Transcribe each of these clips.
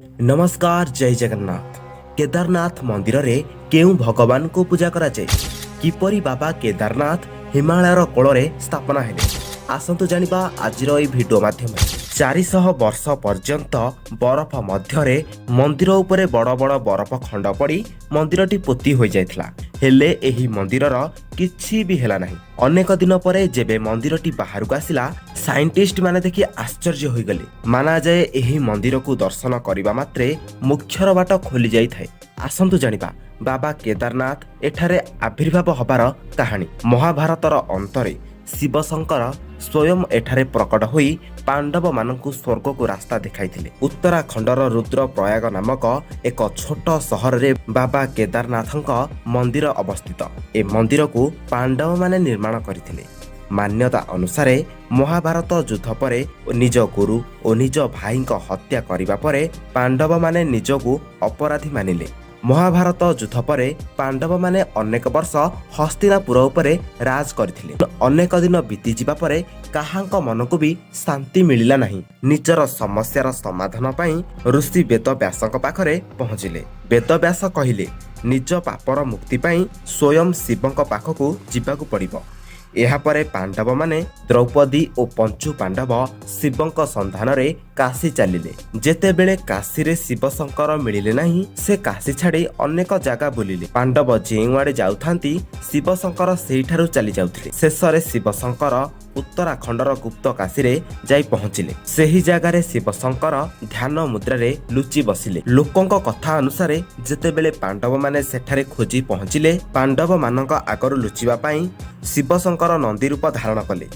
ନମସ୍କାର, ଜୟ ଜଗନ୍ନାଥ। କେଦାରନାଥ ମନ୍ଦିରରେ କେଉଁ ଭଗବାନଙ୍କୁ ପୂଜା କରାଯାଏ? କିପରି ବାବା କେଦାରନାଥ ହିମାଳୟର କୋଳରେ ସ୍ଥାପନା ହେଲେ? ଆସନ୍ତୁ ଜାଣିବା ଆଜିର ଏହି ଭିଡ଼ିଓ ମାଧ୍ୟମରେ। 400 ବର୍ଷ ପର୍ଯ୍ୟନ୍ତ ବରଫ ମଧ୍ୟରେ ମନ୍ଦିର ଉପରେ ବଡ଼ ବଡ଼ ବରଫ ଖଣ୍ଡ ପଡ଼ି ମନ୍ଦିରଟି ପୋତି ହୋଇଯାଇଥିଲା। ହେଲେ ଏହି ମନ୍ଦିରର କିଛି ବି ହେଲା ନାହିଁ। ଅନେକ ଦିନ ପରେ ଯେବେ ମନ୍ଦିରଟି ବାହାରକୁ ଆସିଲା, ସାଇଣ୍ଟିଷ୍ଟ ମାନେ ଦେଖି ଆଶ୍ଚର୍ଯ୍ୟ ହୋଇଗଲେ। ମାନାଯାଏ, ଏହି ମନ୍ଦିରକୁ ଦର୍ଶନ କରିବା ମାତ୍ରେ ମୋକ୍ଷର ବାଟ ଖୋଲି ଯାଇଥାଏ। ଆସନ୍ତୁ ଜାଣିବା ବାବା କେଦାରନାଥ ଏଠାରେ ଆବିର୍ଭାବ ହବାର କାହାଣୀ। ମହାଭାରତର ଅନ୍ତରେ ଶିବଶଙ୍କର ସ୍ୱୟଂ ଏଠାରେ ପ୍ରକଟ ହୋଇ ପାଣ୍ଡବମାନଙ୍କୁ ସ୍ୱର୍ଗକୁ ରାସ୍ତା ଦେଖାଇଥିଲେ। ଉତ୍ତରାଖଣ୍ଡର ରୁଦ୍ରପ୍ରୟାଗ ନାମକ ଏକ ଛୋଟ ସହରରେ ବାବା କେଦାରନାଥଙ୍କ ମନ୍ଦିର ଅବସ୍ଥିତ। ଏ ମନ୍ଦିରକୁ ପାଣ୍ଡବମାନେ ନିର୍ମାଣ କରିଥିଲେ। ମାନ୍ୟତା ଅନୁସାରେ, ମହାଭାରତ ଯୁଦ୍ଧ ପରେ ନିଜ ଗୁରୁ ଓ ନିଜ ଭାଇଙ୍କ ହତ୍ୟା କରିବା ପରେ ପାଣ୍ଡବମାନେ ନିଜକୁ ଅପରାଧୀ ମାନିଲେ। ମହାଭାରତ ଯୁଦ୍ଧ ପରେ ପାଣ୍ଡବମାନେ ଅନେକ ବର୍ଷ ହସ୍ତିନାପୁର ଉପରେ ରାଜ କରିଥିଲେ। ଅନେକ ଦିନ ବିତିଯିବା ପରେ କାହାଙ୍କ ମନକୁ ବି ଶାନ୍ତି ମିଳିଲା ନାହିଁ। ନିଜର ସମସ୍ୟାର ସମାଧାନ ପାଇଁ ଋଷି ବେଦବ୍ୟାସଙ୍କ ପାଖରେ ପହଞ୍ଚିଲେ। ବେଦବ୍ୟାସ କହିଲେ, ନିଜ ପାପର ମୁକ୍ତି ପାଇଁ ସ୍ୱୟଂ ଶିବଙ୍କ ପାଖକୁ ଯିବାକୁ ପଡ଼ିବ। ଏହାପରେ ପାଣ୍ଡବମାନେ ଦ୍ରୌପଦୀ ଓ ପଞ୍ଚୁ ପାଣ୍ଡବ ଶିବଙ୍କ ସନ୍ଧାନରେ କାଶୀ ଚାଲିଲେ। ଯେତେବେଳେ କାଶୀରେ ଶିବଶଙ୍କର ମିଳିଲେ ନାହିଁ, ସେ କାଶୀ ଛାଡ଼ି ଅନେକ ଜାଗା ବୁଲିଲେ। ପାଣ୍ଡବ ଯେଉଁଆଡ଼େ ଯାଉଥାନ୍ତି, ଶିବଶଙ୍କର ସେଇଠାରୁ ଚାଲି ଯାଉଥିଲେ। ଶେଷରେ ଶିବଶଙ୍କର ଉତ୍ତରାଖଣ୍ଡର ଗୁପ୍ତ କାଶୀରେ ଯାଇ ପହଞ୍ଚିଲେ। ସେହି ଜାଗାରେ ଶିବଶଙ୍କର ଧ୍ୟାନ ମୁଦ୍ରାରେ ଲୁଚି ବସିଲେ। ଲୋକଙ୍କ କଥା ଅନୁସାରେ, ଯେତେବେଳେ ପାଣ୍ଡବମାନେ ସେଠାରେ ଖୋଜି ପହଞ୍ଚିଲେ, ପାଣ୍ଡବମାନଙ୍କ ଆଗରୁ ଲୁଚିବା ପାଇଁ ଶିବଶଙ୍କର ନନ୍ଦୀ ରୂପ ଧାରଣ କଲେ।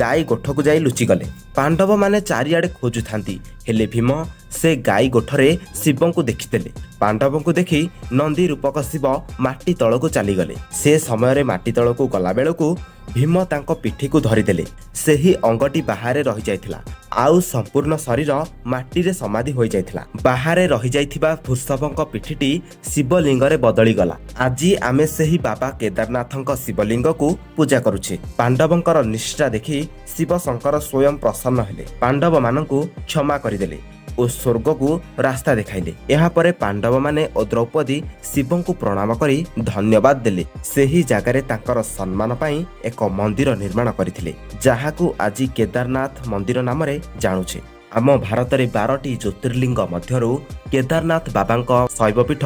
ଗାଈ ଗୋଠକୁ ଯାଇ ଲୁଚିଗଲେ। ପାଣ୍ଡବମାନେ ଚାରିଆଡ଼େ ଖୋଜୁଥାନ୍ତି, ହେଲେ ଭୀମ ସେ ଗାଈ ଗୋଠରେ ଶିବଙ୍କୁ ଦେଖିଦେଲେ। ପାଣ୍ଡବଙ୍କୁ ଦେଖି ନନ୍ଦୀ ରୂପକ ଶିବ ମାଟି ତଳକୁ ଚାଲିଗଲେ। ସେ ସମୟରେ ମାଟି ତଳକୁ ଗଲା ବେଳକୁ ଭୀମ ତାଙ୍କ ପିଠିକୁ ଧରିଦେଲେ। ସେହି ଅଙ୍ଗଟି ବାହାରେ ରହିଯାଇଥିଲା, ଆଉ ସମ୍ପୂର୍ଣ୍ଣ ଶରୀର ମାଟିରେ ସମାଧି ହୋଇଯାଇଥିଲା। ବାହାରେ ରହିଯାଇଥିବା ବୃଷଭଙ୍କ ପିଠିଟି ଶିବଲିଙ୍ଗରେ ବଦଳିଗଲା। ଆଜି ଆମେ ସେହି ବାବା କେଦାରନାଥଙ୍କ ଶିବଲିଙ୍ଗକୁ ପୂଜା କରୁଛେ। ପାଣ୍ଡବଙ୍କର ନିଷ୍ଠା ଦେଖି ଶିବ ଶଙ୍କର ସ୍ୱୟଂ ପ୍ରସନ୍ନ ହେଲେ। ପାଣ୍ଡବମାନଙ୍କୁ କ୍ଷମା କରିଦେଲେ ଓ ସ୍ୱର୍ଗକୁ ରାସ୍ତା ଦେଖାଇଲେ। ଏହାପରେ ପାଣ୍ଡବମାନେ ଓ ଦ୍ରୌପଦୀ ଶିବଙ୍କୁ ପ୍ରଣାମ କରି ଧନ୍ୟବାଦ ଦେଲେ। ସେହି ଜାଗାରେ ତାଙ୍କର ସମ୍ମାନ ପାଇଁ ଏକ ମନ୍ଦିର ନିର୍ମାଣ କରିଥିଲେ, ଯାହାକୁ ଆଜି କେଦାରନାଥ ମନ୍ଦିର ନାମରେ ଜାଣୁଛେ। ଆମ ଭାରତରେ 12ଟି ଜ୍ୟୋତିର୍ଲିଙ୍ଗ ମଧ୍ୟରୁ କେଦାରନାଥ ବାବାଙ୍କ ଶୈବପୀଠ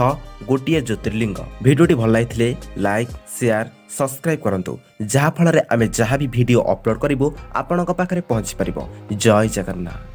ଗୋଟିଏ ଜ୍ୟୋତିର୍ଲିଙ୍ଗ। ଭିଡ଼ିଓଟି ଭଲ ଲାଗିଥିଲେ ଲାଇକ୍, ସେୟାର, ସବସ୍କ୍ରାଇବ୍ କରନ୍ତୁ, ଯାହାଫଳରେ ଆମେ ଯାହା ବି ଭିଡ଼ିଓ ଅପଲୋଡ଼ କରିବୁ, ଆପଣଙ୍କ ପାଖରେ ପହଞ୍ଚି ପାରିବ। ଜୟ ଜଗନ୍ନାଥ।